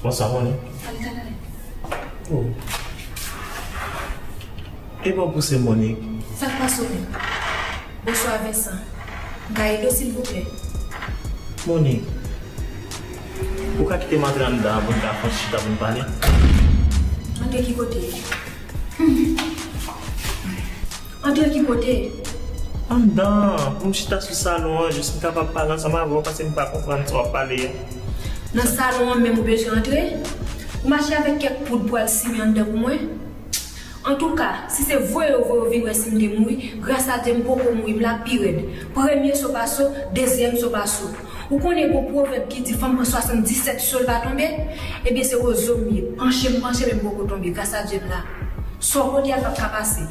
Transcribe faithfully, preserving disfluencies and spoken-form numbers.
Bonswa, Monique. Al talè. Oh. E bon pou se Monique. Sa k pase w menm? Bonswa, Vincent. M ka ede w, silvouplè? Monique, ou ka kite m antre anndan an pou n ka fè yon chita pou n pale? Antre ki kote? Antre ki kote? Anndan, pou m chita sou salon an, jis m kapab pale ansanm avè w, paske m pa konprann sa w ap pale a. Nan salon an menm ou bezwen antre? Ou mache avèk kèk poud pou al simen anndan pou mwen? Antouka, si se voye yo voye w vin wè si m te mouri, gras a Dye m poko mouri, m la pi rèd. Premye so pa so, dezyèm so pa so. Ou konnen gon pwovèb ki di fanm pran swasanndisèt so l pa tonbe? Ebyen se wozo m ye, panche m panche men m poko tonbe, gras a Dye m la. Sa w pote a p ap ka pase.